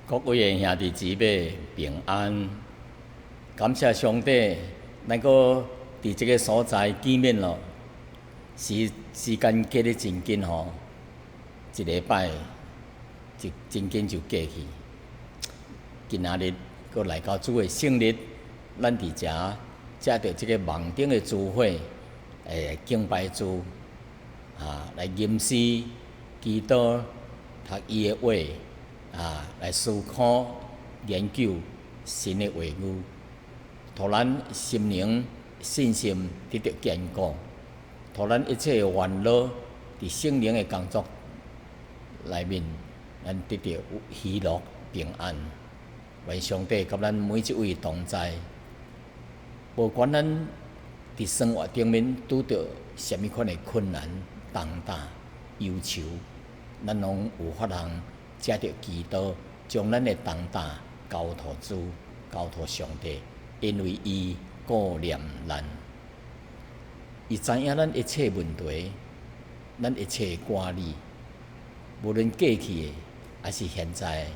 各位的兄弟姊妹平安，感謝上帝，咱閣佇這个所在見面咯。時間過得真緊吼，一禮拜一真緊就過去。今仔日閣來到主的聖日，咱佇遮藉著這个網頂的聚會，敬拜主，啊，來吟詩、祈禱、讀伊的話。啊，來思考研究神的話語，予咱心靈信心得著堅固，予咱一切的煩惱佇聖靈的工作內面，咱得著喜樂平安。願上帝佮咱每一位同在，無管咱佇生活頂面拄著啥物款的困難、重擔、憂愁，咱攏有法通藉著祈禱，將咱的重擔交託主，交託上帝，因為伊顧念咱，伊知影咱一切問題，咱一切掛慮，無論過去的抑是現在的，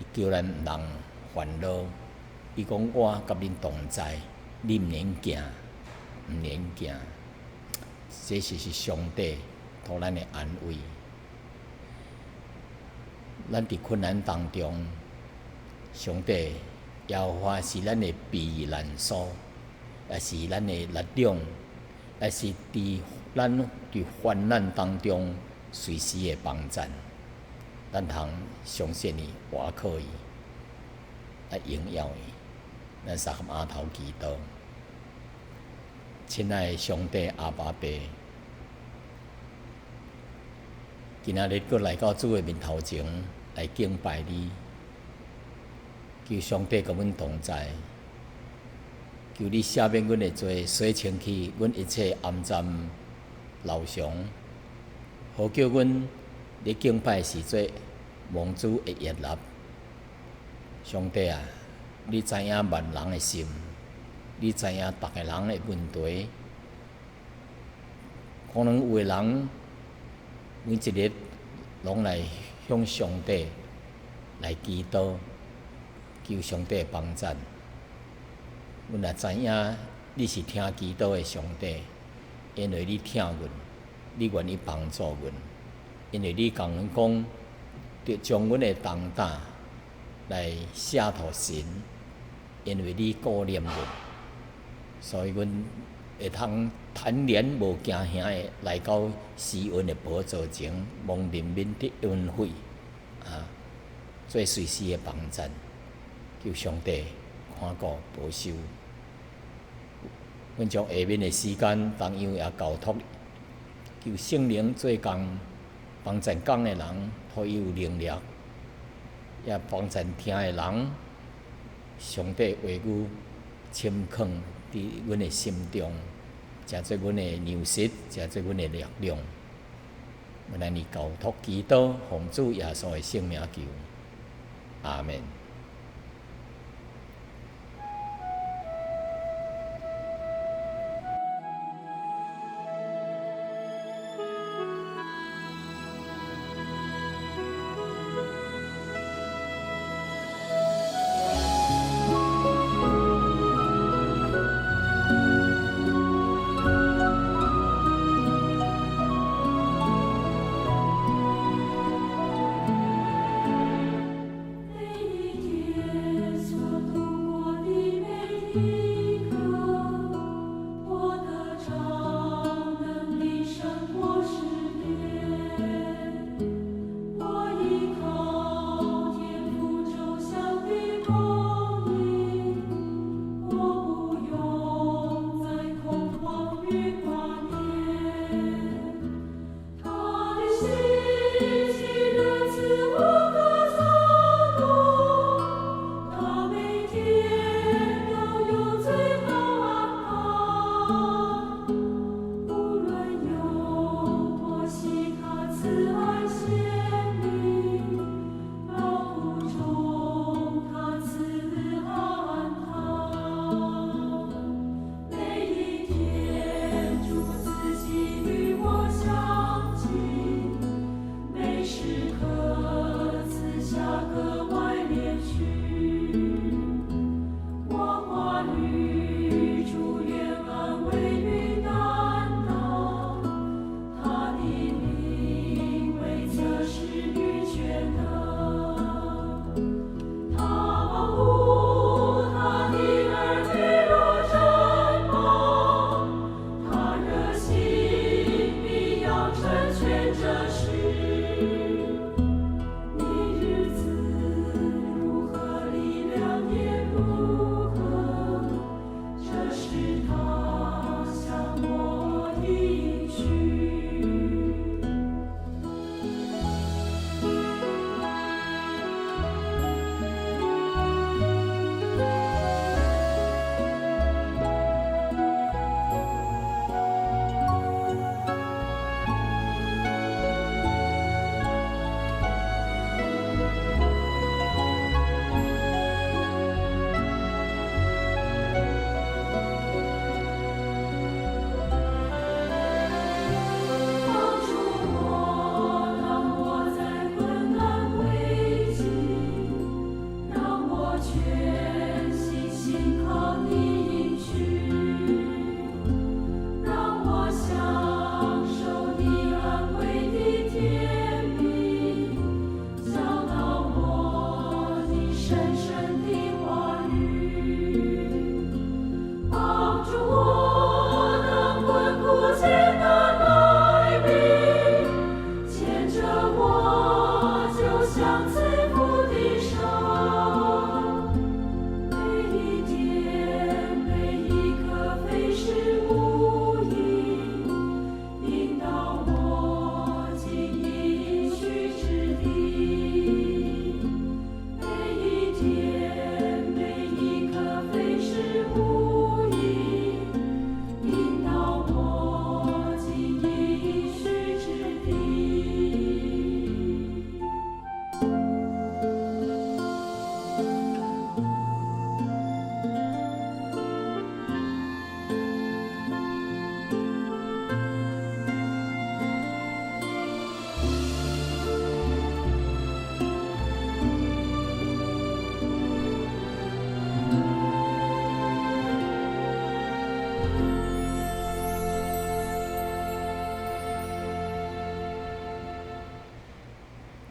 伊叫咱毋通煩惱。伊講我佮恁同在，你毋免驚，毋免驚。這是上帝予咱的安慰。咱佇困難當中，上帝耶和華是咱的避難所，也是咱的力量，也是佇咱佇患難當中隨時的幫贊。咱通相信伊，倚靠伊，來榮耀伊。咱三合阿頭祈禱，親愛的上帝阿爸父。今仔日閣來到主的面頭前來敬拜你，求上帝佮阮同在，求你赦免阮的罪，洗清去阮一切骯髒陋常，好叫阮咧敬拜時陣蒙主的悅納。上帝啊，你知影萬人的心，你知影逐个人的問題，可能有的人每一日攏來向上帝來祈禱，求上帝幫贊。阮也知影你是聽祈禱的上帝，因為你疼阮，你願意幫助阮，因為你共阮講，著將阮的重擔來卸予神，因為你顧念阮，所以阮會通坦然無驚嚇的來到施恩的寶座前，蒙憐憫得恩惠，啊，做隨時的幫贊，求上帝看顧保守。阮將下面的時間同樣也交託，求聖靈做工，幫贊講的人，予伊有能力，也幫贊聽的人，上帝話語深藏佇阮的心中，成做阮的糧食，成做阮的力量。阮按呢交託祈禱，奉主耶穌的聖名求，阿門。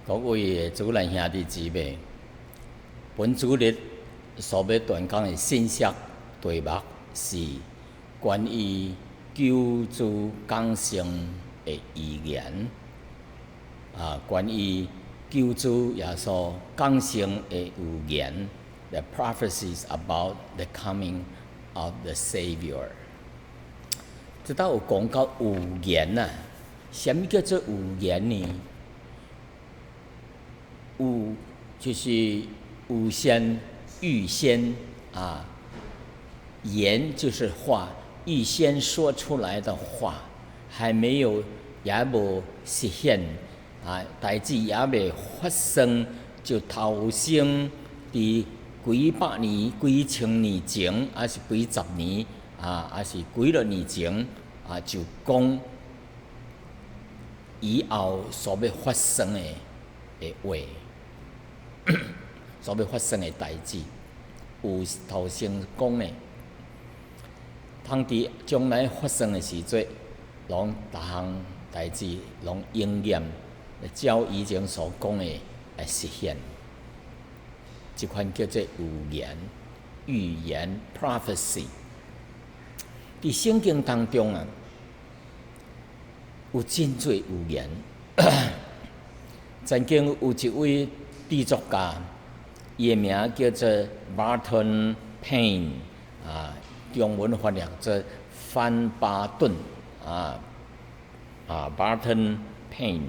各位主內兄弟姊妹，本主日所欲傳講的信息題目是關於救主降生的預言。啊，關於救主耶穌降生的預言，The prophecies about the coming of the Savior。這搭有講到預言啊，啥物叫做預言呢？預就是預先、預先啊，言就是話，預先說出來的話，還沒有也無實現啊，代誌也未發生，就頭先佇幾百年、幾千年前，抑是幾十年啊，抑是幾若年前啊，就講以後所欲發生的話，所欲發生的代誌，有頭先講的，通佇將來發生的時陣，攏逐項代誌攏應驗，照以前所講的來實現。這款叫做預言、預言（prophecy）。佇聖經當中啊，有真濟預言。曾經有一位著作家，伊的名叫做 Barton Payne，啊，中文翻譯做范巴頓，Barton Payne，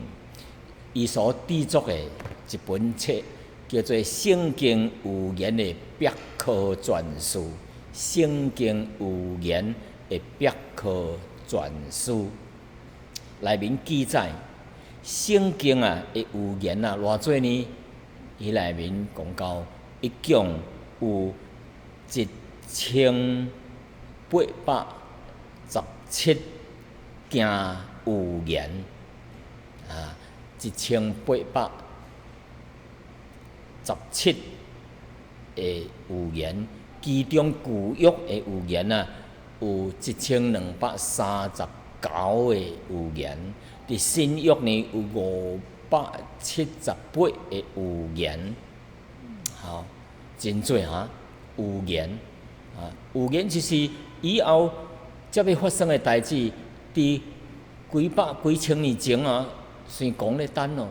伊所著作的一本冊叫做《聖經預言的百科全書》，聖經預言的百科全書內面記載。聖經啊的預言啊，偌濟呢？伊內面講到一共有1817件預言啊，1817個預言，其中舊約的預言啊，有1239個預言。佇新約呢有578個預言，好，真濟哈預言啊！預言就是以後才欲發生的代誌，佇幾百幾千年前啊，先講咧等咯，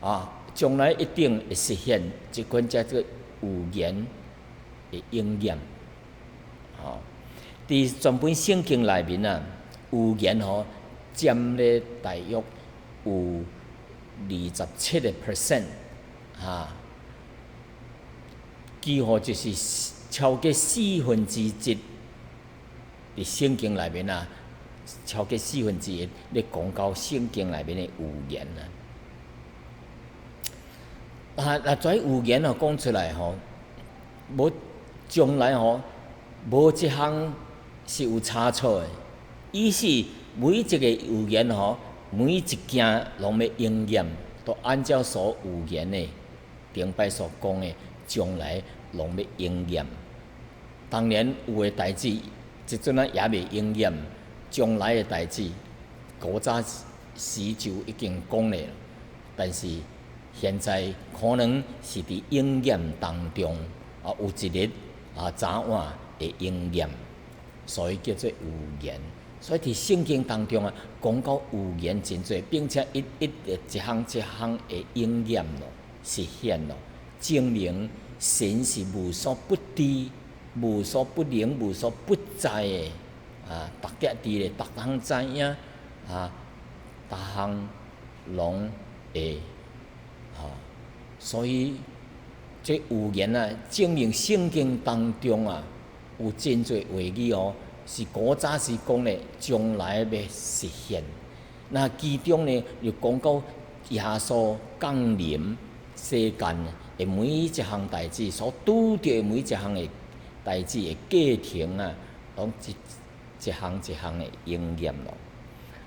啊，將來一定會實現，這款叫做預言的應驗。吼，佇全本聖經內面啊，預言吼，佔咧大約有27%，哈，幾乎就是超過四分之一。佇聖經內面啊，超過四分之一咧講到聖經內面的預言啊。啊，若這預言哦講出來吼，無將來吼，無一項是有差錯的，意思每一個預言吼，每一件攏欲應驗，都按照所預言的頂擺所講的，將來攏欲應驗。當然有的代誌，這陣啊也未應驗，將來的代誌，古早時就已經講了，但是現在可能是佇應驗當中，啊，有一日啊，早晚會應驗，所以叫做預言。所以佇聖經當中啊，講到預言真濟，並且一一的一項一項會應驗咯，實現咯，證明神是無所不知、無所不能、無所不在的啊！逐家佇咧，逐項知影啊，逐項攏會吼。所以這預言啊，證明聖經當中啊，有真濟話語哦。是古早時講的，將來欲實現。那其中呢，又講到耶穌降臨世間的每一項代誌，所拄著的每一項的代誌的過程啊，攏一一項一項的應驗咯。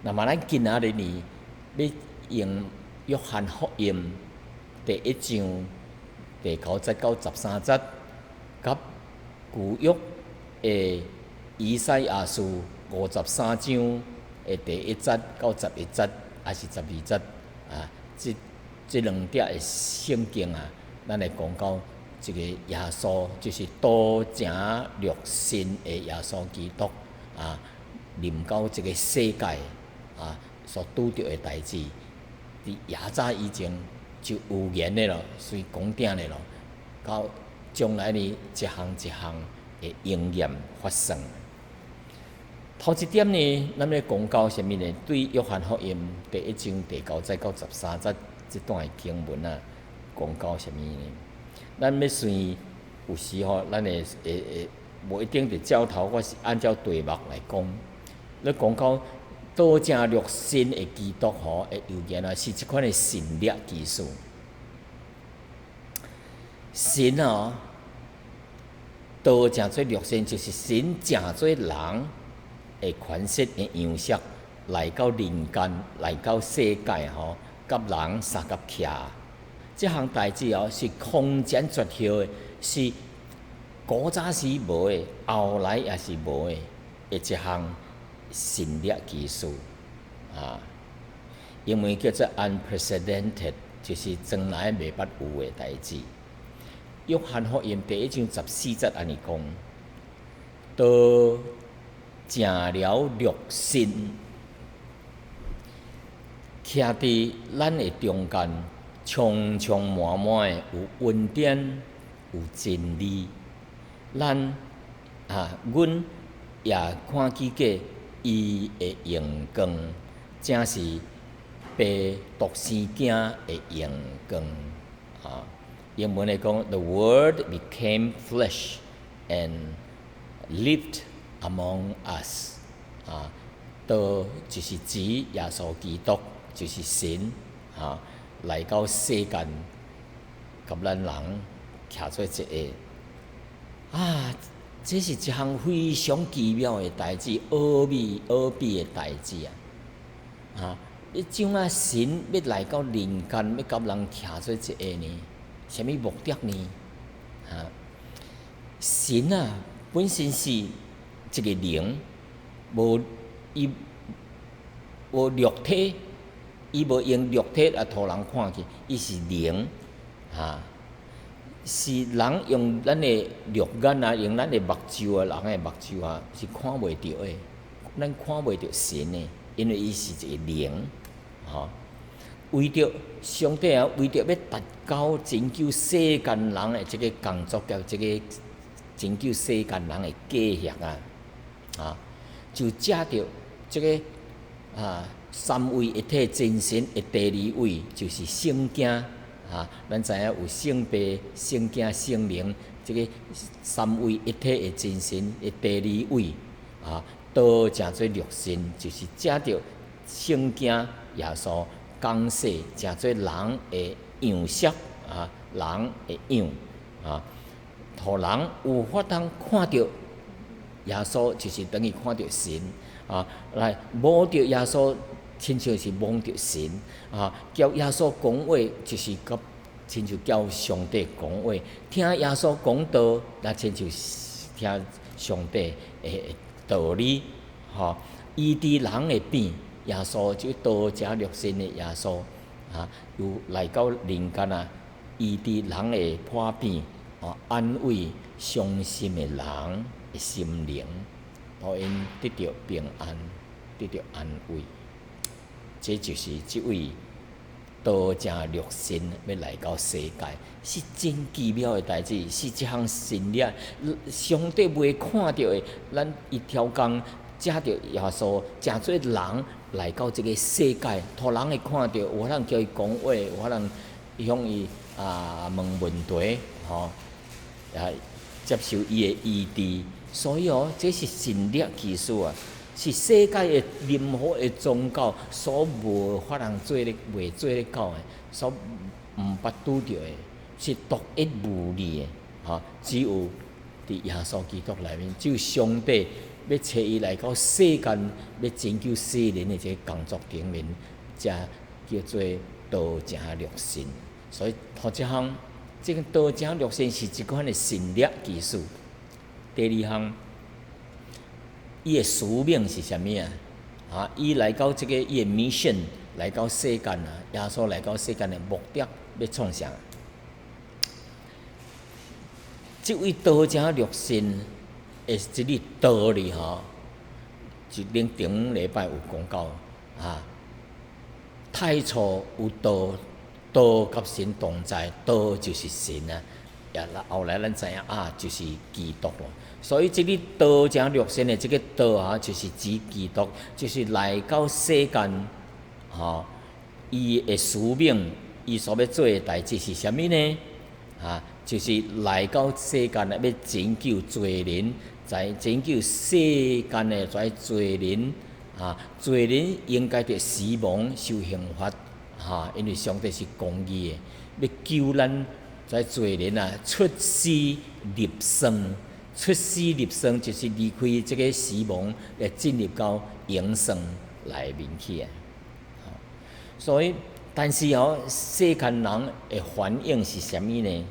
那麼咱今仔日呢，欲用約翰福音第一章第九節到十三節，佮舊約的以賽亞書53章的第一節到11節，抑是12節啊，這這兩節的聖經啊，咱會講到這個耶穌，就是道成肉身的耶穌基督啊，臨到這個世界啊，所拄著的代誌，佇耶早以前就預言的咯，所以講定的咯，到將來呢一項一項的應驗發生。頭一點呢，咱欲講到啥物呢？對約翰福音第一章第九節到十三節這段的經文啊，講到啥物呢？咱欲算有時吼，咱會會會無一定佇照頭，我是按照題目來講。咧講到道成肉身的基督吼的預言啊，是這款的神蹟奇事。神哦，道成做肉身，就是神成做人的款式的樣式來到人間，來到世界吼，佮人相佮徛。這項代誌哦，是空前絕後的，是古早時無的，後來也是無的，的一項神蹟奇事啊。英文叫做 unprecedented，就是從來袂捌有的代誌。約翰福音第一章十四節按呢講：道成了肉身，徛佇咱的中間，充充滿滿的有恩典，有真理。咱啊，阮也看見過伊的榮光，正是父獨生囝的榮光啊。英文來講，The Word became flesh and lived among us。啊，道就是指耶穌基督，就是神啊，來到世間，佮咱人徛做一個。啊，這是一項非常奇妙的代誌，奧秘奧秘的代誌啊！啊，你怎啊神欲來到人間，欲佮人徛做一個呢？啥物目的呢？啊，神啊，本身是一個靈，無伊無肉體，伊無用肉體來予人看見，伊是靈，啊，是人用咱的肉眼啊，用咱的目睭啊，人的目睭啊，是看袂著的，咱看袂著神的，因為伊是一個靈，吼。為著上帝啊，為著欲達到拯救世間人的這個工作，佮這個拯救世間人的計劃啊，啊，就藉著這個啊三位一體真神的第二位，就是聖子啊。咱知影有聖父、聖子、聖靈，這個三位一體的真神的第二位啊，道成做肉身，就是藉著聖子耶穌降世，成做人的樣式啊，人的樣啊，予人有法通看著耶穌，就是等於看著神啊，來摸著耶穌，親像是摸著神啊，叫耶穌講話，就是佮親像叫上帝講話；聽耶穌講道，也親像聽上帝的道理，吼。醫治人的病，耶穌這道成肉身的耶穌啊，有來到人間啊，醫治人的破病，啊，安慰傷心的人的心靈，予𪜶得著平安，得著安慰。這就是這位道成肉身欲來到世界，是真奇妙的代誌，是一項神蹟。上帝袂看著的，咱伊挑工藉著耶穌，成做人來到這個世界，予人會看著，有法通叫伊講話，有法通向伊啊問問題，吼，也接受伊的醫治。所以哦，這是神蹟奇事啊！是世界的任何的宗教所無法通做咧，袂做咧到的，所毋捌拄著的，是獨一無二的，吼！只有佇耶穌基督內面，只有上帝欲差伊來到世間，欲拯救世人的這個工作頂面，才叫做道成肉身。所以，頭一項，這個道成肉身是一款的神蹟奇事。第二項，伊的使命是啥物啊？啊，伊來到這個伊的 mission 來到世間啊，耶穌來到世間的目的欲創啥？這位道成肉身的這个道理吼，就恁頂禮拜有講到啊。太初有道，道佮神同在，道就是神啊。也後來咱知影啊，就是基督咯。所以這个道成肉身的這个道啊，就是指基督，就是來到世間，吼，伊的使命，伊所欲做的代誌是啥物呢？啊，就是來到世間來，欲拯救罪人，在拯救世間的這罪人，啊，罪人應該佇死亡受刑罰，哈，因為上帝是公義的，欲救咱這罪人啊，出死入生，出死入生就是離開這个死亡，來進入到永生內面去啊。所以，但是哦，世間人的反應是啥物呢？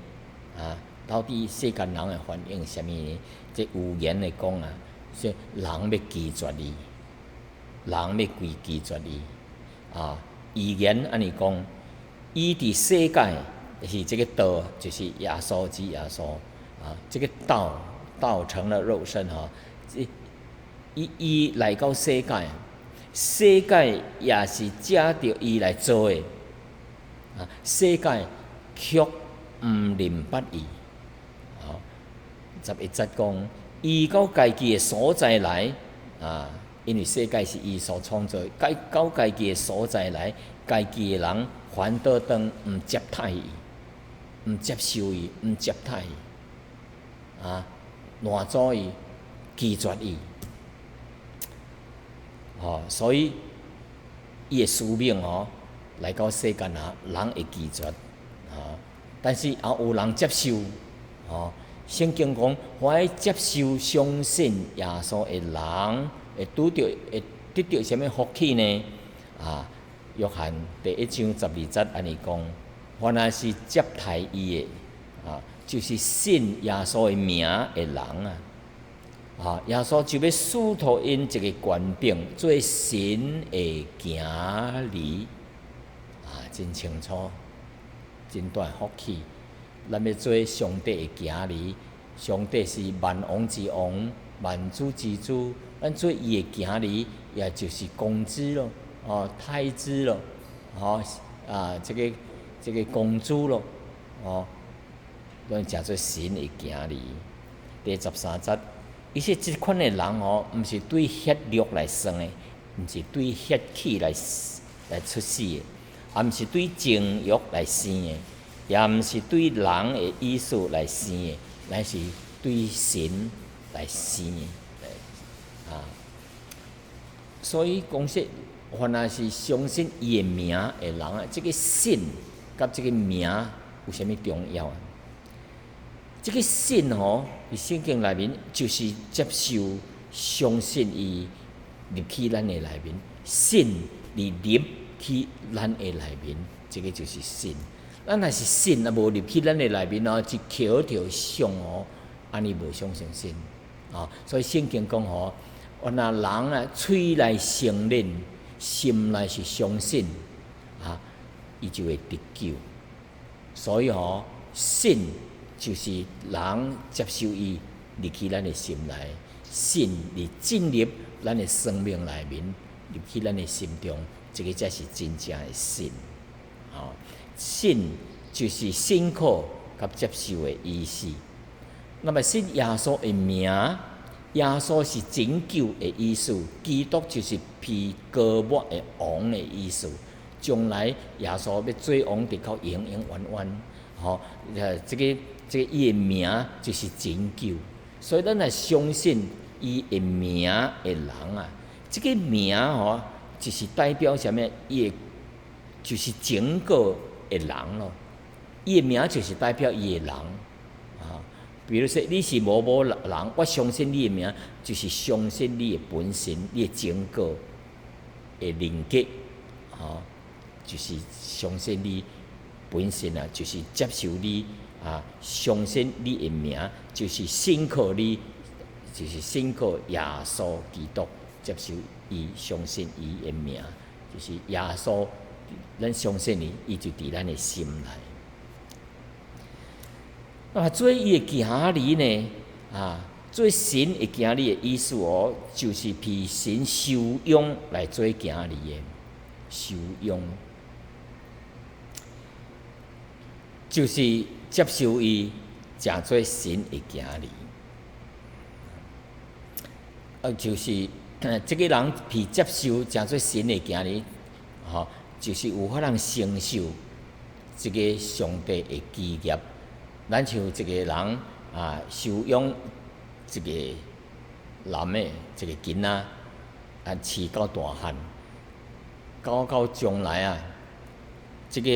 啊，到底世間人的反應是啥物呢？這預言的講啊，說人欲拒絕伊，人欲規拒絕伊。啊，預言按呢講，伊佇世界是這个道，就是耶穌，指耶穌啊，這个道道成了肉身吼，這伊伊來到世界，世界也是藉著伊來做的，啊，世界卻毋認捌伊。吼，11節講，伊到家己的所在來，啊，因為世界是伊所創造，該到家己的所在來，家己的人反倒轉毋接待伊，毋接受伊，毋接待伊，啊，攔阻伊，拒絕伊。吼，所以伊的使命吼來到世間啊，人會拒絕，吼，但是也有人接受，吼。聖經講，凡接受相信耶穌的人，會拄著會得著啥物福氣呢？啊，約翰第一章12節按呢講，凡若是接待伊的，啊，就是信耶穌的名的人啊。啊！耶穌就欲賜予𪜶一个權柄，做神的囝兒啊，真清楚，真大福氣。咱欲做上帝的囝兒，上帝是萬王之王，萬主之主。咱做伊的囝兒，也就是公子咯，哦，太子咯，哦，啊，這个這个公主咯，哦，咱誠做神的囝兒。第13節。伊說這款的人吼，毋是對血肉來生的，毋是對血氣來來出世的，也毋是對情欲來生的，也毋是對人的意思來生的，乃是對神來生的。啊，所以講說，凡若是相信伊的名的人啊，這个信佮這个名有啥物重要啊？這个信吼，佇聖經內面就是接受、相信伊入去咱的內面，信佇入去咱的內面，這个就是信。咱若是信啊，無入去咱的內面哦，一口頭想哦，按呢無相信信啊。所以聖經講吼，凡若人啊，喙內承認，心內是相信，啊，伊就會得救。所以吼，信就是人接受伊入去咱的心內，信佇進入咱的生命內面，入去咱的心中，這个才是真正的信。吼，信就是信靠佮接受的意思。那麼信耶穌的名，耶穌是拯救的意思，基督就是被膏抹的王的意思。將來耶穌欲做王，直到永永遠遠。吼，這个。這个伊的名就是拯救，所以咱若相信伊的名的人啊，這个名吼就是代表啥物？伊的就是整個的人咯。伊的名就是代表伊的人啊。比如說你是某某人，我相信你的名，就是相信你的本身，你的整個的人格，吼，就是相信你本身啊，就是接受你。啊！相信你的名，就是信靠你，就是信靠耶穌基督，接受伊，相信伊的名，就是耶穌，咱相信伊，伊就佇咱的心內。啊，做伊的囝兒呢？啊，做神的囝兒的意思哦，就是被神收養來做囝兒的收養，就是接受伊，成做神的囝兒。啊，就是這个人被接受成做神的囝兒，吼，就是有法通承受這个上帝的基業。咱像一个人啊，收養一个男的，一个囡仔，啊，飼到大漢，到將來啊，這个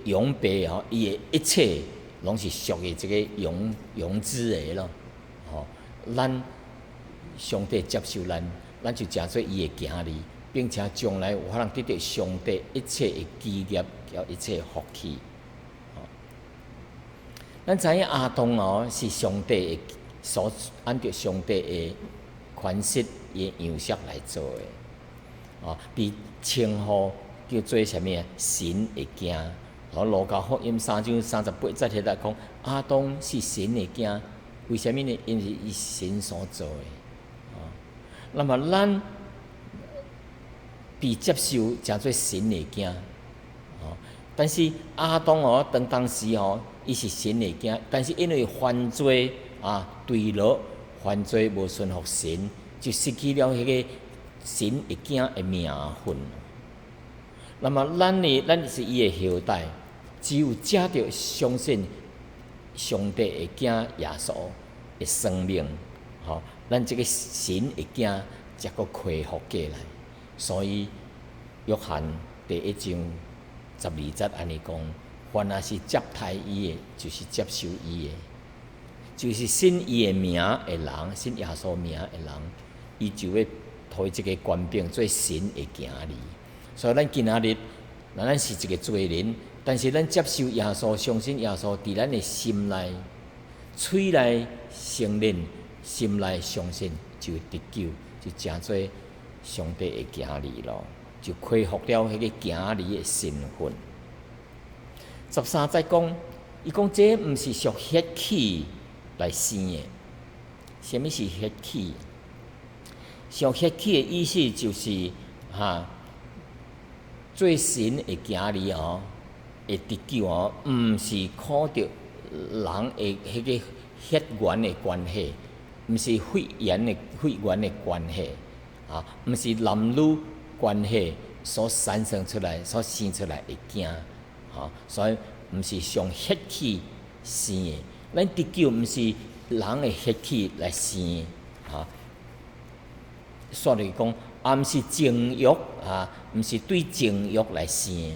養爸吼，伊的一切攏是屬於這个養養子的咯，吼，咱上帝接受咱，咱就成做伊的囝兒，並且將來有法通得著上帝一切的基業，佮一切福氣。咱知影亞當哦是上帝的所按著上帝的款式、伊的樣式來做的，哦，被稱呼叫做啥物啊？神的囝。哦，路加福音3章38節彼咧講，亞當是神的囝，為啥物呢？因為伊神所做的。哦，那麼咱被接受成做神的囝，哦，但是亞當哦，當時哦，伊是神的囝，但是因為犯罪啊，墜落犯罪無順服神，就失去了彼个神的囝的名分。那麼咱呢？咱是伊的後代，只有藉著相信上帝的囝耶穌的生命，吼，咱這个神的囝才閣恢復過來。所以約翰第1章12節按呢講：凡若是接待伊的，就是接受伊的，就是信伊的名的人，信耶穌名的人，伊就欲予伊這个權柄做神的囝兒。所以咱今仔日，咱是一个罪人，但是咱接受耶穌，相信耶穌，佇咱的心內，喙內承認，心內相信，就得救，就成做上帝的囝兒咯，就恢復了彼个囝兒的身份。13節講，伊講這毋是屬血氣來生的。啥物是血氣？屬血氣的意思就是哈，做神的囝兒哦，會得救哦，毋是靠著人的彼个血緣的關係，毋是血緣的關係，啊，毋是男女關係所產生出來、所生出來的囝，吼，所以毋是從血氣生的。咱得救毋是人的血氣來生的，哈。煞來講，也毋是情欲啊，毋是對情欲來生的。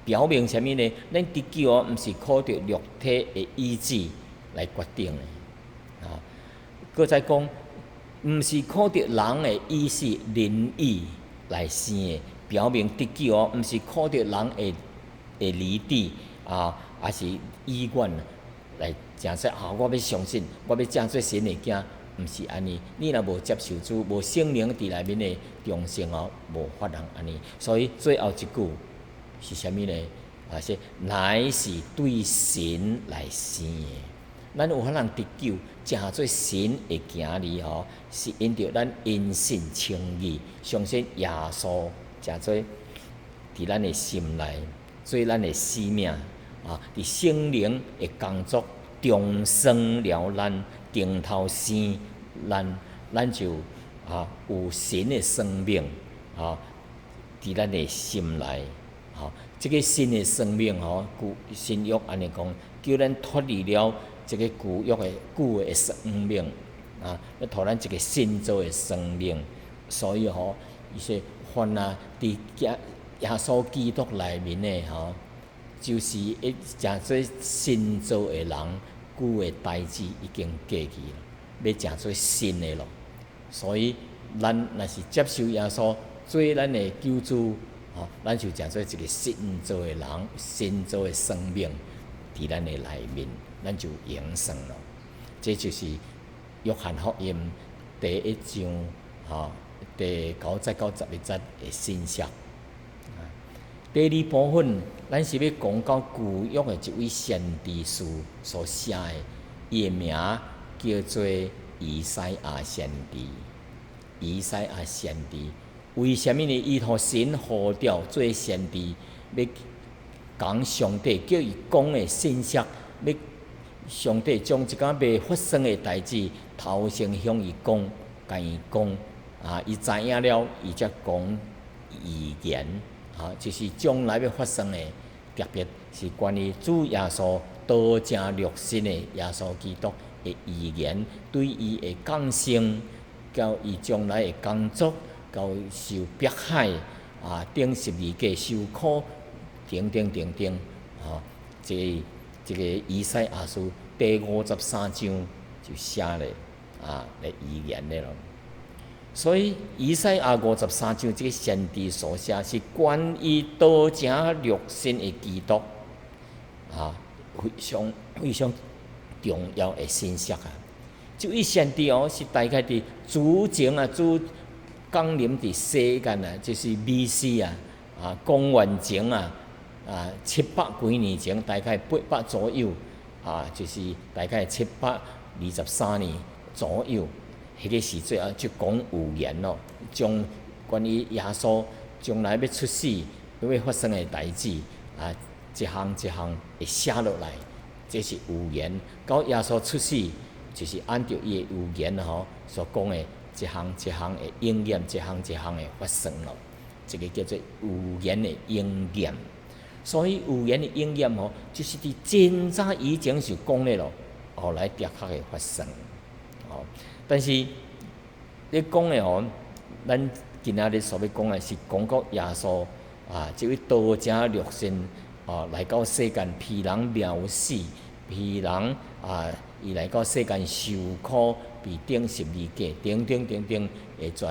表明啥物呢？咱得救哦，毋是靠著肉體的意志來決定的。啊，閣再講，毋是靠著人的意思、仁意來生的，表明得救哦，毋是靠著人的理智啊，抑是意願來成說啊，我欲相信，我欲成做神的囝，毋是按呢。你若無接受主，無聖靈佇內面的重生哦，無法通按呢。所以最後一句是啥物呢？啊，是乃是對神來生的。咱有法通得救，成做神的囝兒吼，是因著咱因信稱義，相信耶穌成做佇咱的心內，做咱的生命啊！佇聖靈的工作重生了咱，重頭生咱，咱就啊有神的生命啊，佇咱的心內。吼，這个新的生命吼，舊新約按呢講，叫咱脫離了這个舊約的舊的生命啊，欲予咱一个新造的生命。所以吼，伊說凡啊佇耶穌基督內面的吼，就是一成做新造的人，舊的代誌已經過去了，欲成做新的咯。所以，咱若是接受耶穌做咱的救主，吼，咱就成做一个新造的人，新造的生命佇咱的內面，咱就永生咯。這就是約翰福音第一章，吼。第九節到11節的信息。第二部分，咱是欲講到舊約的一位先知書所寫的，伊的名叫做以賽亞先知。以賽亞先知，為啥物呢？伊予神呼召做先知，欲講上帝叫伊講的信息，欲上帝將一件未發生的代誌頭先向伊講，共伊講，啊，伊知影了，伊才講預言。啊，就是將來欲發生的，特別是關於主耶穌道成肉身的耶穌基督的預言，對伊的降生，到伊將來的工作，到受迫害，啊，釘十字架受苦，等等等等，啊，這個以賽亞書第五十三章就寫咧，啊，來預言的咯。所以，以賽亞五十三章這個先知所寫是關於道成肉身的基督，啊，非常非常重要的信息啊！這位先知哦，是大概佇主前啊，主降臨佇西元啊，就是 B.C. 啊，啊，公元前啊，啊，七百幾年前，大概800左右，啊，就是大概723年左右。彼個時陣啊，就講預言咯，將關於耶穌將來欲出世、欲發生的代誌啊，一項一項會寫落來，這是預言。到耶穌出世，就是按著伊的預言吼所講的，一項一項會應驗，一項一項會發生咯。這個叫做預言的應驗。所以預言的應驗吼，就是佇真早以前就講的咯，後來的確會發生。哦，但是你講的吼，咱今仔日所欲講的是講到耶穌啊，這位道成肉身啊，來到世間，被人藐視，被人啊，伊來到世間受苦，被釘十字架，等等等等，的這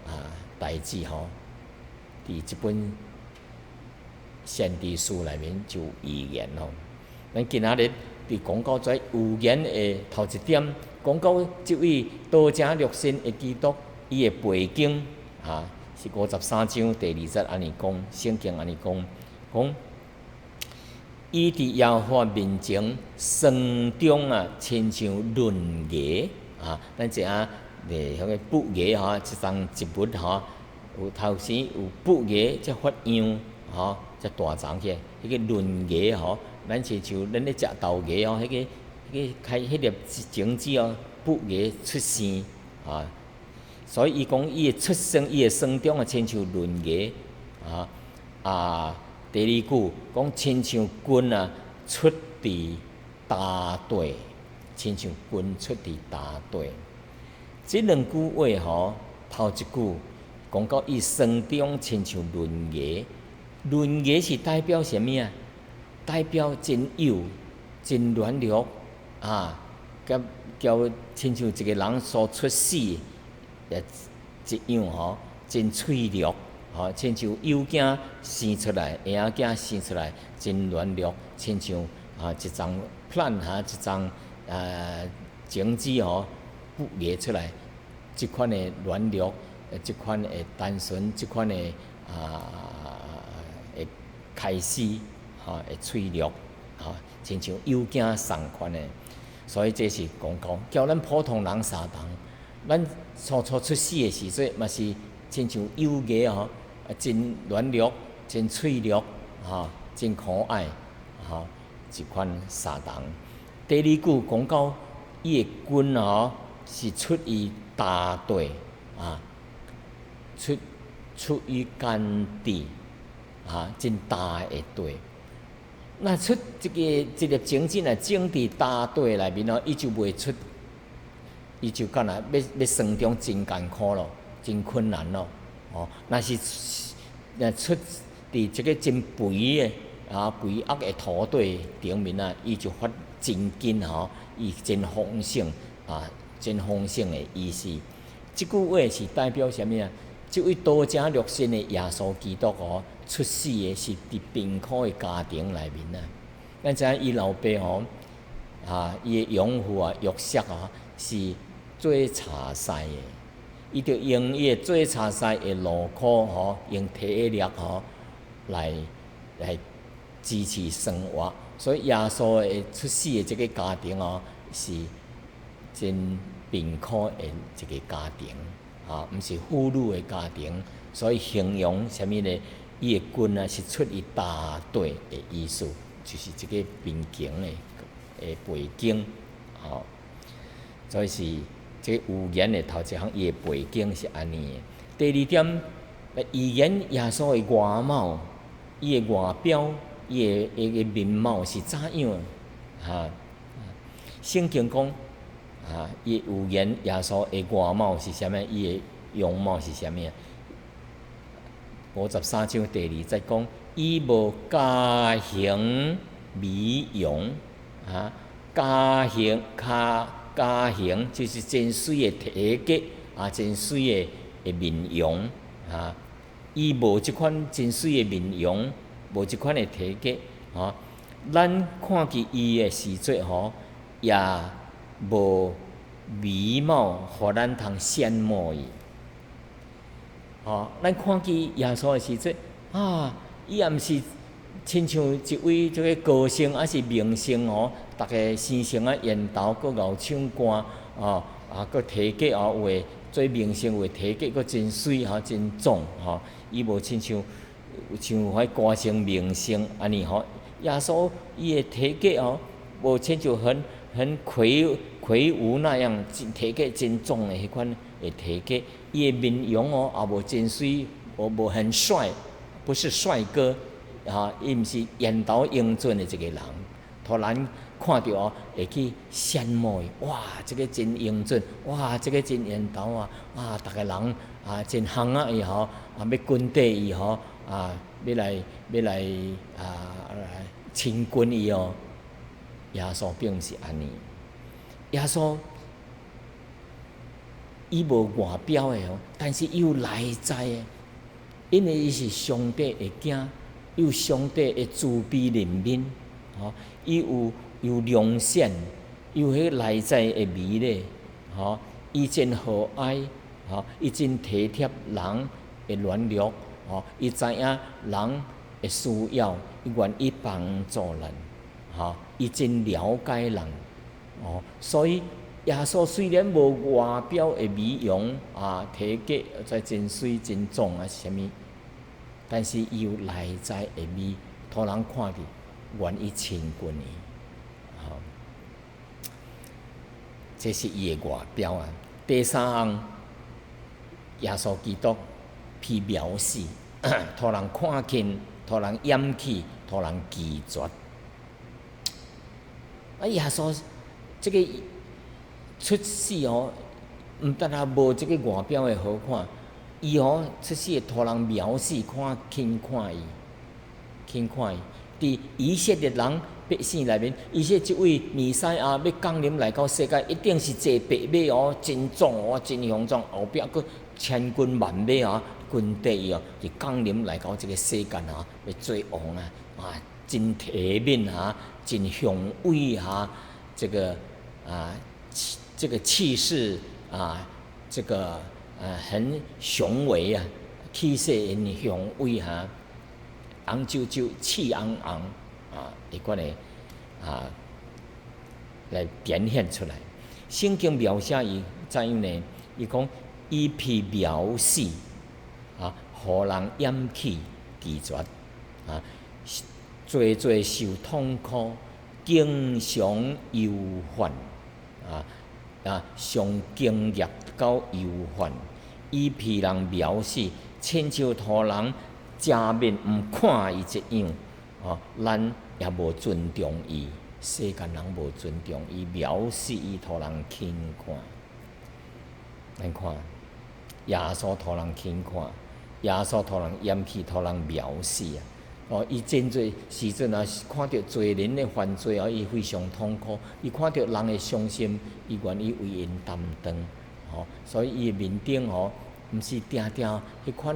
啊代誌吼，佇這本先知書內面就有預言吼。咱今仔日佇講到這預言的頭一點，講到這位道成肉身的基督，伊的背景啊，是五十三章第二節按呢講，聖經按呢講，講伊佇耶和華面前生長啊，親像嫩芽啊，咱知影咧，彼个幼芽吼，一叢植物吼，有頭先有幼芽才發秧吼，才大叢起來。彼個嫩芽吼，咱親像咱咧食豆芽吼，彼個開彼粒種子哦，幼芽出生啊，所以伊講伊的出生，伊的生長啊，親像嫩芽啊啊。第二句講親像根啊，出佇乾地，親像根出佇乾地。這兩句話吼，頭一句講到伊生長親像嫩芽，嫩芽是代表啥物啊？代表真幼、真軟弱啊，佮叫親像一個人所出世也一樣吼，真脆弱，吼，親像幼囝生出來，嬰仔囝生出來真軟弱，親像啊一叢 plant 哈，一叢種子吼，幼芽出來，這款的軟弱，這款的單純，這款的啊會開始吼會脆弱，吼，親像幼囝仝款的，所以這是講講叫咱普通人相同，咱初初出世的時陣嘛是親像幼芽吼，啊真軟弱，真脆弱，吼，真可愛，吼，這款相同。第二句講到伊的根吼是出於乾地啊，出於乾地啊，真焦的地。那出這個一粒種子若種佇焦地內面哦，伊就袂出，伊就敢若欲生長真艱苦咯，真困難咯。哦，若是若出佇這個真肥的啊肥沃的土地頂面啊，伊就發真緊吼，伊真豐盛啊，真豐盛的意思。這句話是代表啥物啊？這位道成肉身的耶穌基督哦，出世的是佇貧苦的家庭內面啊。咱知影伊老爸吼，啊，伊的養父啊，約瑟啊，是做柴師的。伊就用伊的做柴師的勞苦吼，用體力吼來支持生活。所以耶穌的出世的這个家庭哦，是真貧苦的一個家庭，啊，毋是富裕的家庭。所以形容啥物呢？伊的根啊是出於大地的意思，就是這個貧窮的背景，吼。所以是這個預言的頭一項，伊的背景是按呢的。第二點，預言耶穌的外貌，伊的外表，伊的面貌是怎樣？哈，聖經講，啊，伊預言耶穌的外貌是啥物？伊的容貌是啥物？53章第二節講，伊無佳形美容，啊，佳形較佳形就是真媠的體格，啊，真媠的面容，啊，伊無這款真媠的面容，無這款的體格，啊，咱看見伊的時陣吼，也無美貌，予咱通羨慕伊。吼，咱看見耶穌的時陣，啊，伊也毋是親像一位這個歌星，抑是明星吼，逐个生成啊緣投，閣𠢕唱歌，哦，啊，閣體格哦，有的做明星有的體格閣真媠吼，真壯吼，伊無親像像彼歌星明星按呢吼。耶穌伊的體格哦，無親像很魁梧那樣，真體格真壯的彼款的體格。伊的面容哦，也無真媠，無很帥，不是帥哥，啊，伊毋是緣投英俊的一個人，予咱看著哦，會去羨慕伊。哇，這個真英俊，哇，這個真緣投啊！啊，逐个人啊，真嚮仔伊吼，啊，欲跟綴伊吼，啊，欲來啊來親近伊哦。耶穌並毋是按呢，耶穌伊無外表的哦，但是伊有內在的，因為伊是上帝的囝，有上帝的慈悲憐憫，吼，伊有良善，有彼內在的美麗，吼，伊真和藹，吼，伊真體貼人的軟弱，吼，伊知影人的需要，伊願意幫助咱，吼，伊真了解人，哦，所以耶穌雖然無外表的美容啊，體格在真媠真壯啊，啥物，但是伊有內在的美，予人看著願意親近伊，吼，這是伊的外表啊。第三項，耶穌基督被藐視，予人看輕，予人厭棄，予人拒絕。啊，耶穌這個出世哦，毋但啊無這個外表的好看，伊吼出世予人藐視，看輕看伊，輕看伊。佇以色列人百姓內面，伊說這位彌賽亞欲降臨來到世界，一定是坐白馬哦，真壯哦，真雄壯，後壁閣千軍萬馬啊，跟綴伊哦，就降臨來到這個世間啊，欲做王啊，啊，真體面啊，真雄偉啊，這個啊，這個氣勢啊，這個啊很雄偉啊，氣勢很雄偉哈，紅啾啾，氣昂昂啊，彼款的啊，來展現出來。聖經描寫伊怎樣呢？伊講伊被藐視啊，予人厭棄拒絕啊，濟濟受痛苦，經常憂患啊啊，常經歷到憂患，伊被人藐視，親像予人正面毋看伊一樣，哦，咱也無尊重伊，世間人無尊重伊，藐視伊，予人輕看。咱看，耶穌予人輕看，耶穌予人厭棄，予人藐視啊！哦，伊真濟時陣啊，看著罪人的犯罪啊，伊非常痛苦。伊看著人的傷心，伊願意為𪜶擔當。吼，所以伊的面頂吼，毋是定定彼款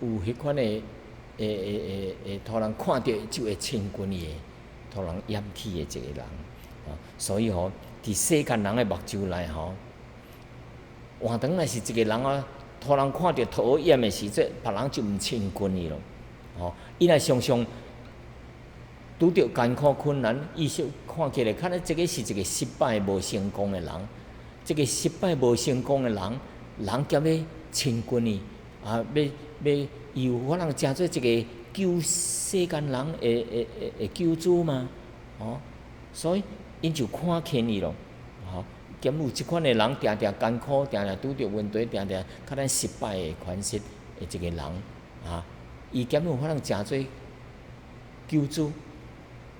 有彼款的，會予人看著就會親近伊的，予人厭棄的一個人。哦，所以吼，佇世間人的目睭內吼，換轉若是一個人啊，予人看著討厭的時陣，別人就毋親近伊咯。吼，伊若常常拄著艱苦困難，伊就看起來，可能這個是一個失敗無成功的人。這個失敗無成功的人，人敢欲親近伊啊？欲欲伊有可能成做一個救世間人的救主嗎？哦，所以𪜶就看輕伊咯。吼，敢有這款的人，定定艱苦，定定拄著問題，定定較咱失敗的款式的一個人啊，伊敢有可能成做救主？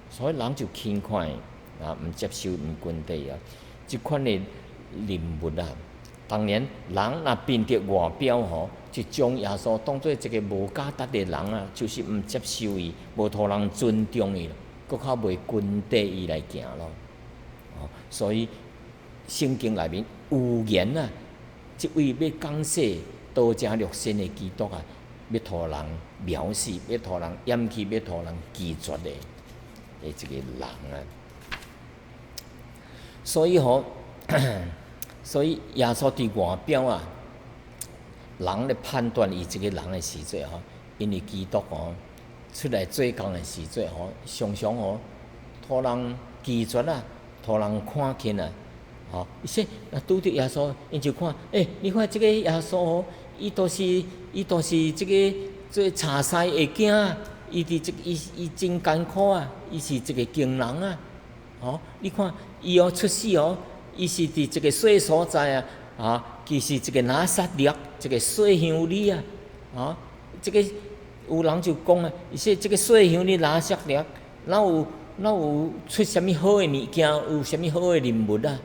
所以人就輕看伊啊，毋接受，毋跟綴啊，這款的人物啊，當然人若憑著外表吼，就將耶穌當做一個無價值的人啊，就是毋接受伊，無予人尊重伊，閣較袂跟綴伊來行咯。哦，所以聖經內面預言啊，這位欲降世道成肉身的基督啊，欲予人藐視，欲予人厭棄，欲予人拒絕的一個人啊。所以吼，所以耶穌佇外表啊，人咧判斷伊這個人的時陣吼，因為基督吼出來做工的時陣吼，常常吼予人拒絕啊，予人看輕啊，吼，伊說若拄著耶穌，𪜶就看，欸，你看這個耶穌吼，伊都是這個做柴師的囝，伊佇這伊伊真艱苦啊，伊是一個工人啊，吼，你看伊哦出世哦，伊是佇一個細所在啊，啊，其實一個拿撒勒，一個細鄉里啊，啊，這個有人就講啊，伊說這個細鄉里拿撒勒，哪有出啥物好的物件，有啥物好的人物啊？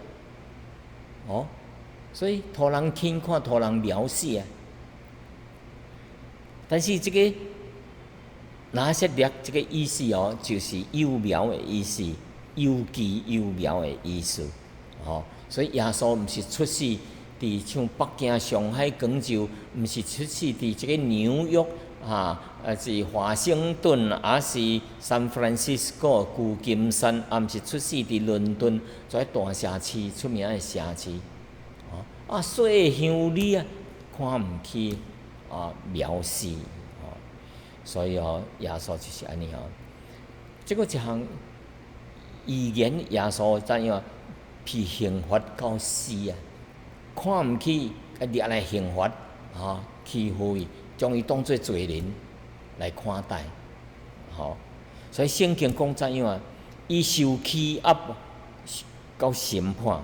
哦，所以予人輕看，予人藐視啊。但是這個拿撒勒這個意思哦，就是幼苗的意思，幼枝幼苗的意思。哦，所以耶穌毋是出世佇像北京、上海、廣州，毋是出世佇這個紐約啊，抑是華盛頓，抑是 San Francisco 舊金山，抑毋是出世佇倫敦，這大城市出名的城市。哦，啊，細鄉里啊，看毋起啊，藐視哦，所以哦，耶穌就是按呢哦。這個一項預言，耶穌怎樣？被刑罰到死啊！看毋起，啊，掠來刑罰，吼，欺負伊，將伊當做罪人來看待，吼。所以聖經講怎樣啊？伊受欺壓到審判，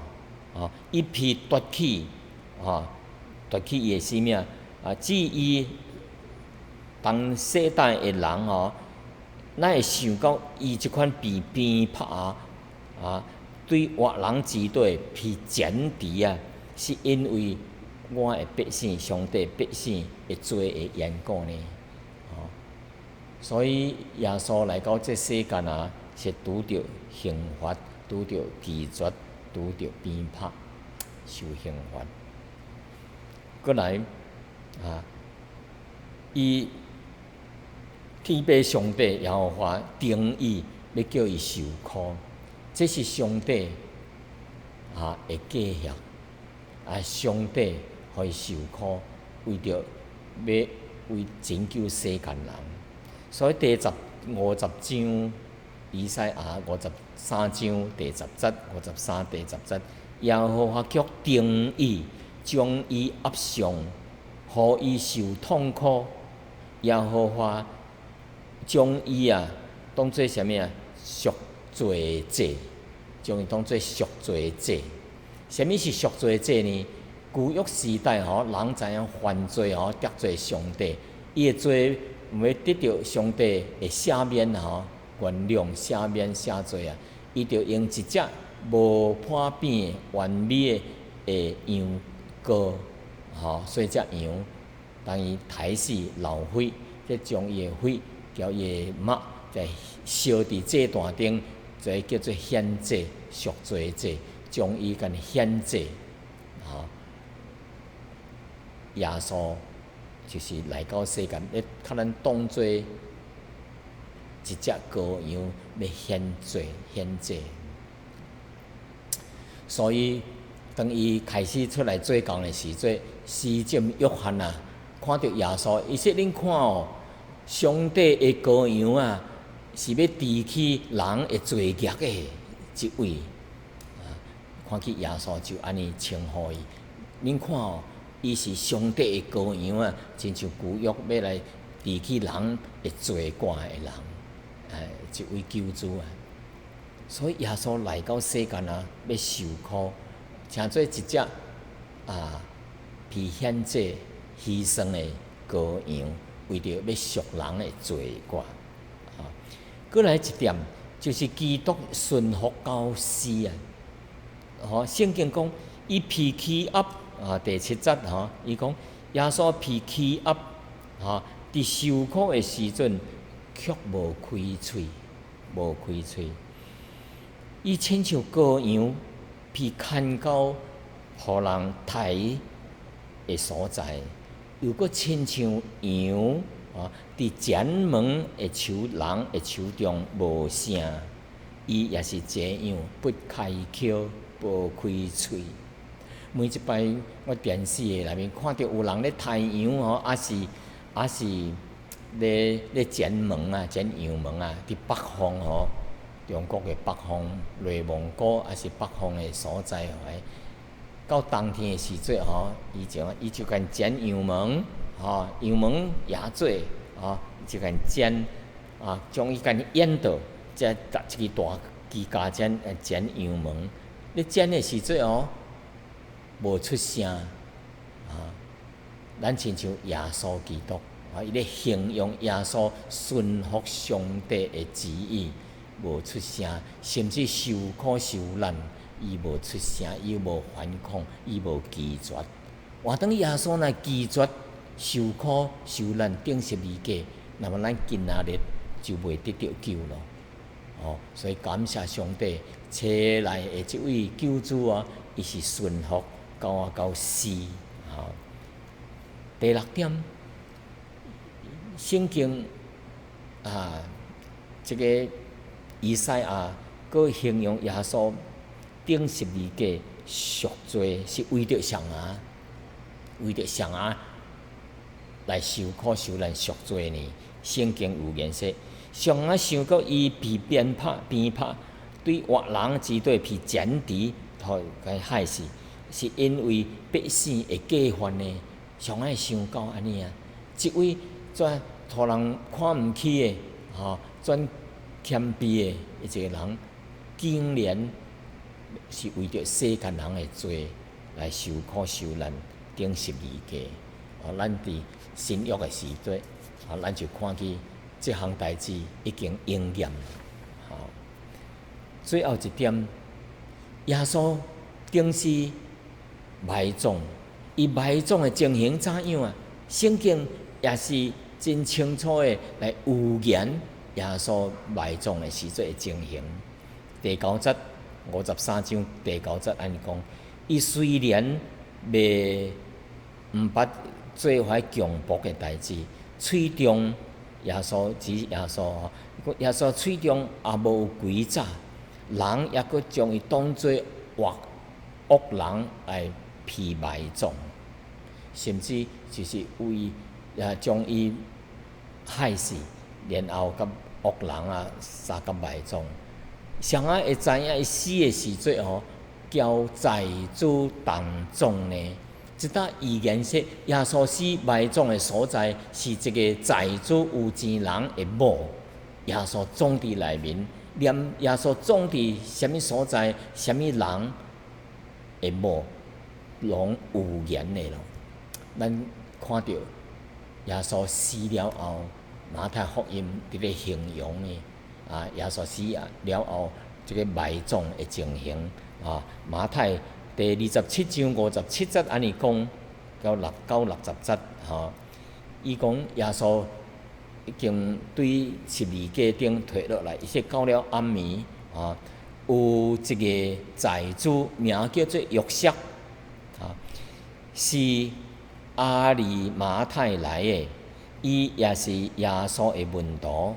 吼，伊被奪去，吼，奪去伊的生命。啊，至於當世代的人吼，哪會想到伊這款被鞭拍啊？對活人之地被剪除啊，是因為我的百姓，上帝百姓的罪的緣故呢？哦，所以耶穌來到這世間啊，是拄著刑罰，拄著拒絕，拄著鞭拍，受刑罰。閣來啊，伊天父上帝耶和華定意欲叫伊受苦。這是上帝啊的計劃，啊，上帝予伊受苦，為著欲為拯救世間人。所以第50章以賽亞53章第10節，53第10節，耶和華卻定意將伊壓傷，予伊受痛苦。耶和華將伊啊當做啥物啊？贖罪祭，將伊當做贖罪祭。啥物是贖罪祭呢？舊約時代吼，人知影犯罪吼，得罪上帝，伊的罪毋欲得著上帝的赦免吼，原諒、赦免、赦罪啊，伊就用一隻無破病完美的羊羔，吼，細隻羊，當伊刣死流血，再將伊的血，交伊的肉，再燒佇祭壇頂。這叫做獻祭、贖罪祭，將伊共獻祭，吼。耶穌就是來到世間，欲共咱當做一隻羔羊，欲獻祭、獻祭。所以當伊開始出來做工的時陣，施浸約翰啊，看著耶穌，伊說：恁看哦，上帝的羔羊啊，是欲除去人的罪孽的這位。啊，看見耶穌就按呢稱呼伊。恁看哦，伊是上帝的羔羊啊，親像舊約欲來除去人的罪過的人，哎，這位救主啊。所以耶穌來到世間啊，欲受苦，成做一隻啊被獻祭犧牲的羔羊，為著欲贖人的罪過。啊，閣來一點，就是基督順服到死啊！吼，聖經講，伊被欺壓啊，第七節吼，伊講耶穌被欺壓，吼，佇受苦的時陣，卻無開喙，無開喙。伊親像羔羊被牽到予人刣的所在，又閣親像羊啊，佇剪毛的手人的手中無聲，伊也是這樣不開口，無開喙。每一擺我電視的內面看著有人咧刣羊吼，抑是咧剪毛啊，剪羊毛啊，佇北方吼，中國的北方、內蒙古抑是北方的所在吼，到冬天的時陣吼，伊就共剪羊毛，吼，羊毛也做，吼，就共剪，啊，將伊共剪倒，才搭一支大機架剪剪羊毛。咧剪的時陣哦，無出聲，啊，咱親像耶穌基督，啊，伊咧形容耶穌順服上帝的旨意，無出聲，甚至受苦受難，伊無出聲，伊無反抗，伊無拒絕。換當耶穌若拒絕受苦受難釘十字架，那麼咱今仔日就袂得著救咯。哦，所以感謝上帝，差來的這位救主啊，伊是順服到啊到死。吼，第六點，聖經啊，這個以賽亞閣形容耶穌釘十字架贖罪是為著啥啊？為著啥啊來受苦受難贖罪呢？聖經預言說，上啊想到伊被鞭打、鞭拍，對惡人之地被剪除，予共害死，是因為百姓會過犯呢？上愛想到按呢啊，這位遮予人看毋起的，吼，轉謙卑的一個人，竟然是為著世間人的罪來受苦受難，釘十字架。哦，咱佇新約的時代，啊，咱就看見這項代誌已經應驗。吼，最後一點，耶穌釘死埋葬，伊埋葬的情形怎樣啊？聖經也是真清楚的來預言耶穌埋葬的時陣的情形。第九節53章第九節按呢講，伊雖然未毋捌做遐強暴的代誌，喙中耶穌指耶穌吼，耶穌喙中也無詭詐，人猶閣將伊當做惡惡人來被埋葬，甚至就是為啊將伊害死，然後佮惡人啊相佮埋葬。誰仔會知影伊死的時陣吼，交財主同葬呢？這搭預言說，耶穌死埋葬的所在是一個財主有錢人的墓。耶穌葬佇內面，連耶穌葬佇啥物所在、啥物人的墓，攏預言的咯。咱看著耶穌死了後，馬太福音佇咧形容呢，啊，耶穌死了後，這個埋葬的情形啊，馬太第27章57節按呢講，到六到60節吼，伊講耶穌已經對十字架頂提落來，伊說到了暗暝啊，有一個財主名叫做約瑟啊，是亞利馬太來的，伊也是耶穌的門徒。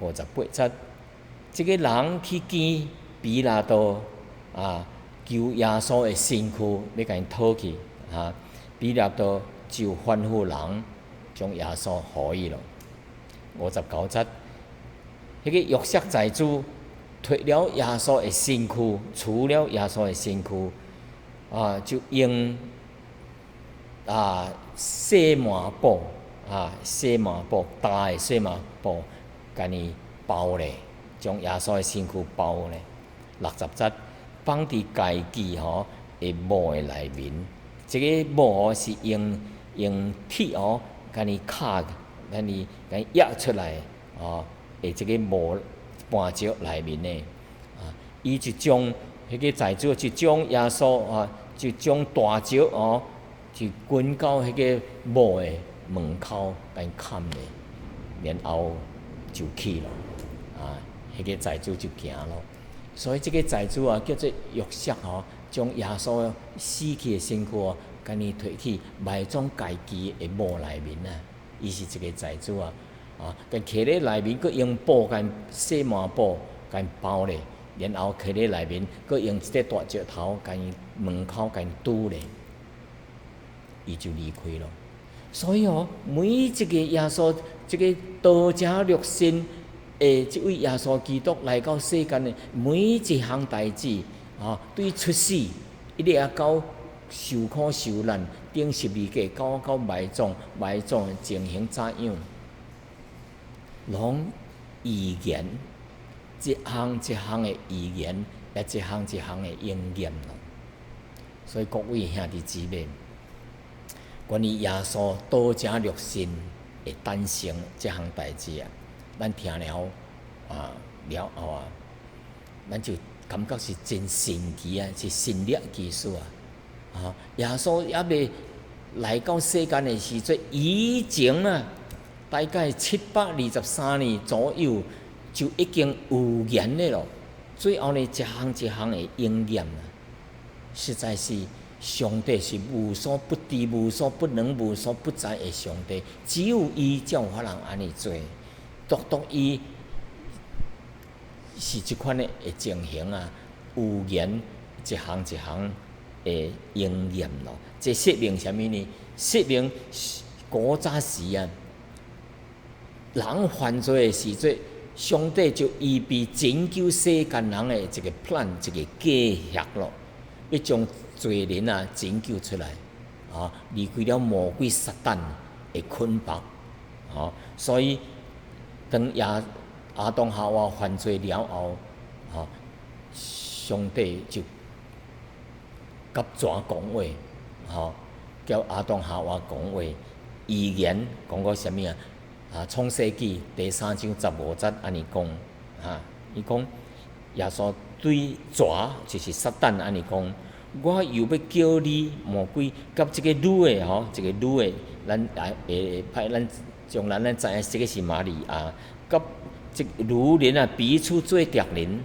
58節，這個人去見彼拉多啊。求耶穌的身軀，欲共伊討去，啊，彼拉多就吩咐人將耶穌予伊咯。59節，彼個約瑟財主提了耶穌的身軀，取了耶穌的身軀，啊，就用細麻布啊，細麻布大的細麻布，共伊包咧，將耶穌的身軀包咧。60節，放佇家己吼的墓的內面，這个墓是用鐵吼，共伊敲，共伊壓出來吼，的這个墓盤石內面的，啊，伊就將彼个財主就將耶穌啊，就將大石哦，就滾到彼个墓的門口，共伊崁咧，然後就去了，啊，彼个財主就行咯。所以這个財主啊，叫做約瑟吼，將耶穌死去的身軀哦，共伊提去埋葬家己的墓內面啊。伊是一个財主啊，啊，共囥咧內面，閣用布共細麻布共包咧，然後囥咧內面，閣用一塊大石頭共伊門口共伊堵咧，伊就離開咯。所以哦，每一个耶穌，這个道成肉身的這位耶穌基督來到世間的每一項代誌，啊，對出世一直啊到受苦受難，釘十字架，到埋葬，埋葬的情形怎樣，攏預言一項一項的預言，也一項一項的應驗咯。所以各位兄弟姊妹，關於耶穌道成肉身的誕生這項代誌啊，咱聽了啊了後啊，咱就感覺是真神奇啊，是神蹟奇事啊！啊，耶穌猶未來到世間的時陣，以前啊，大概723年左右就已經預言的咯。最後呢，一項一項的應驗啊，實在是上帝是無所不知、無所不能、無所不在的上帝，只有伊才有法通按呢做，獨獨伊是這款的情形啊，預言一項一項的應驗咯。這說明啥物呢？說明古早時啊，人犯罪的時陣，上帝就預備拯救世間人的一個 plan，一個計劃咯，欲將罪人啊拯救出來，啊，離開了魔鬼撒旦的捆綁，啊，所以當亞亞當夏娃犯罪了後，啊，上帝就佮蛇講話，吼，叫亞當夏娃講話，預言講過啥物啊？啊，創世記第三章十五節按呢講，啊，伊講耶穌對蛇就是撒旦按呢講，我又欲叫你魔鬼佮這个女的吼，這个女的，咱來會派咱將來咱知影這个是瑪利亞，佮這女人啊彼此做敵人，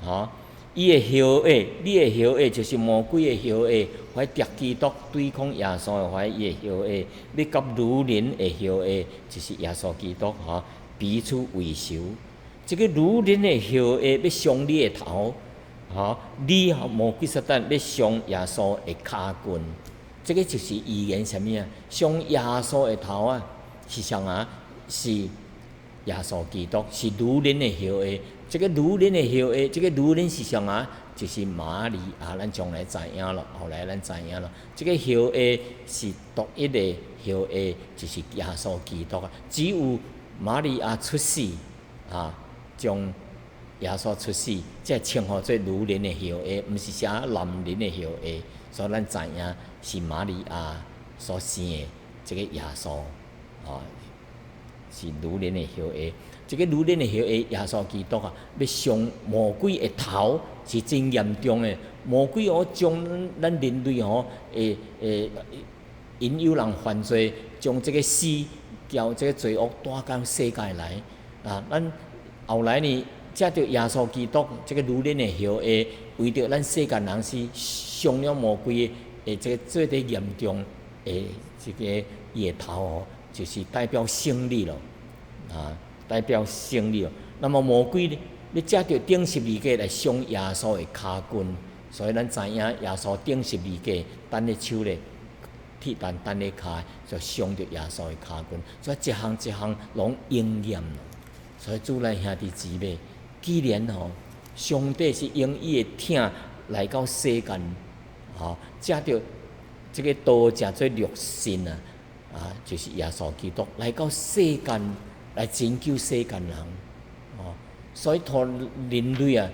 吼，伊的後裔，你的後裔就是魔鬼的後裔，懷敵基督對抗耶穌的懷伊的後裔，欲佮女人的後裔，就是耶穌基督吼，彼此為仇。這个女人的後裔欲傷你的頭，吼，你吼魔鬼撒旦欲傷耶穌的跤筋，這个就是預言啥物啊？傷耶穌的頭啊，是啥啊？是耶穌基督，是女人的後裔。這个女人的後裔，這个女人是啥啊？就是瑪利亞，咱將來知影咯，後來咱知影咯。這個後裔是獨一的後裔，就是耶穌基督啊。只有瑪利亞出世啊，將耶穌出世，才稱呼做女人的後裔，毋是啥男人的後裔。所以咱知影是瑪利亞所生的這个耶穌，啊，是女人的後裔。這个女人的後裔耶穌基督啊，欲傷魔鬼的頭是真嚴重的。魔鬼哦，將咱人類吼，會會引誘人犯罪，將這个死叫這个罪惡帶到世界來。啊，咱後來呢，藉著耶穌基督這个女人的後裔，為著咱世間人是傷了魔鬼的這个最底嚴重的這个伊的頭哦，就是代表勝利咯，啊，代表勝利哦。那麼魔鬼呢，欲藉著釘十字架來傷耶穌的跤筋，所以咱知影耶穌釘十字架，等咧手咧鐵單等咧跤，就傷著耶穌的跤骨，所以一項一項攏應驗咯。所以主內兄弟姊妹，既然吼，上帝是用伊的疼來到世間，吼，藉著這个道成做肉身啊，啊，就是耶穌基督來到世間來拯救世間人，哦，所以予人類啊，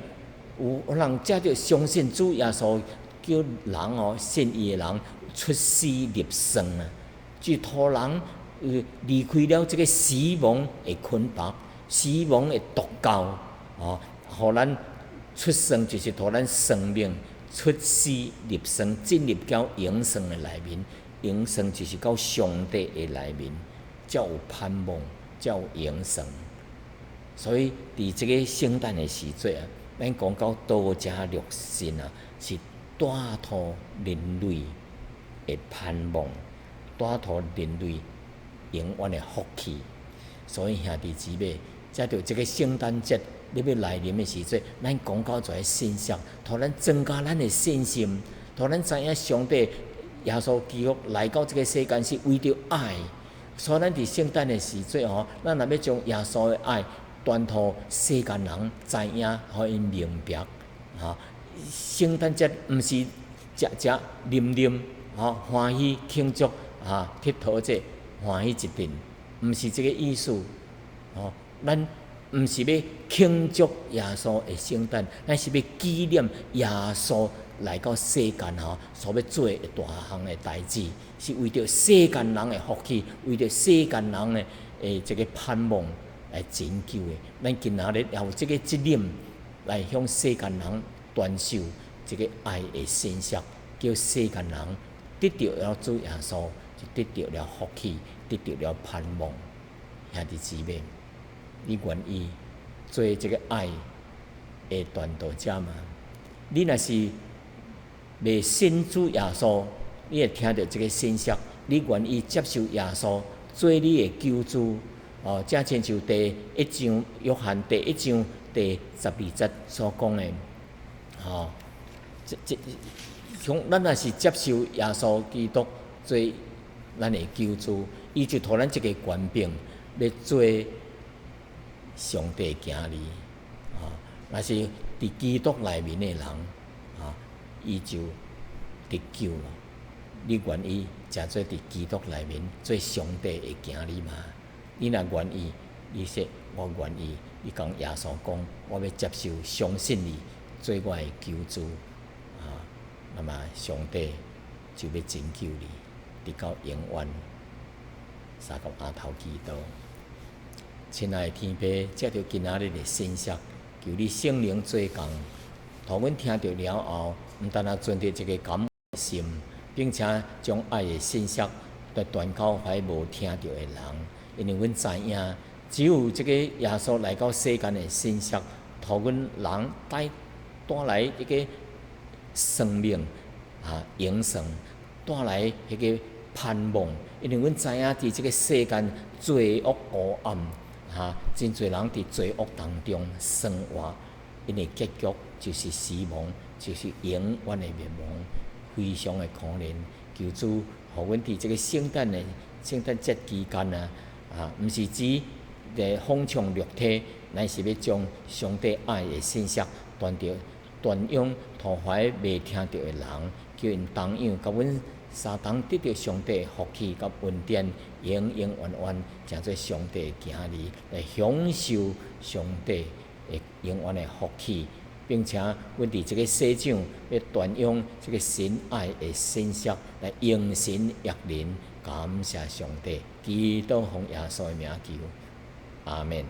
有予人藉著相信主耶穌，叫人哦信伊的人出死入生啊，就予人離開了這个死亡的捆綁、死亡的毒蠄，哦，予咱出生就是予咱生命出死入生，進入到永生的內面。永生就是到上帝的內面，才有盼望，才有永生。所以，佇這个聖誕的時節啊，咱講到道成肉身啊，是帶予人類的盼望，帶予人類永遠的福氣。所以兄弟姊妹，藉著這个聖誕節咧欲來臨的時節，咱講到這个信息，予咱增加咱的信心，予咱知影上帝耶穌基督來到這个世間是為著愛。所以咱佇聖誕的時節吼，咱若欲將耶穌的愛傳予世間人知影，予𪜶明白。吼，聖誕節毋是食食啉啉，吼歡喜慶祝，啊，𨑨迌者歡喜一頓，毋是這个意思。吼，咱毋是欲慶祝耶穌的聖誕，咱是欲紀念耶穌來到世間吼，所欲做的大項的代誌，是為著世間人的福氣，為著世間人的這个盼望來拯救的。咱今仔日也有這个責任來向世間人傳授這个愛的信息，叫世間人得著了主耶穌，就得著了福氣，得著了盼望。兄弟姊妹，你願意做這个愛的傳道者嗎？你若是未信主耶穌，你會聽著這个信息，你願意接受耶穌做你的救主？哦，正親像第一章約翰第一章第12節所講的，吼，這這像咱若是接受耶穌基督做咱的救主，伊就予咱這个權柄，欲做上帝的囝兒，哦，若是佇基督內面的人，啊，伊就得救了。你願意成做佇基督內面做上帝的囝兒嗎？你若願意，你說我願意，你共耶穌講，我欲接受、相信你做我的救主，啊，那麼上帝就欲拯救你，直到永遠。相共阿頭祈禱，親愛的天父，藉著今仔日的信息，求你聖靈做工，予阮聽著了後，毋但若存著一个感恩心，並且將愛的信息來傳予遐無聽著的人，因為阮知影，只有這个耶穌來到世間的信息，予阮人帶帶來一个生命啊，永生，帶來彼个盼望。因為阮知影，佇這个世間罪惡黑暗，哈，真濟人佇罪惡當中生活，𪜶的結局就是死亡，就是永遠的滅亡，非常的可憐。求主，予阮佇這个聖誕的聖誕節期間啊，啊，毋是只來放暢肉體，乃是欲將上帝愛的信息傳著傳揚，予遐未聽著的人，叫𪜶同樣佮阮相同得著上帝的福氣佮恩典，永永遠遠成做上帝的囝兒，來享受上帝的永遠的福氣，並且阮佇這个世上欲傳揚這个神愛的信息，來榮神益人，感謝上帝，祈禱奉耶穌的名求，阿們。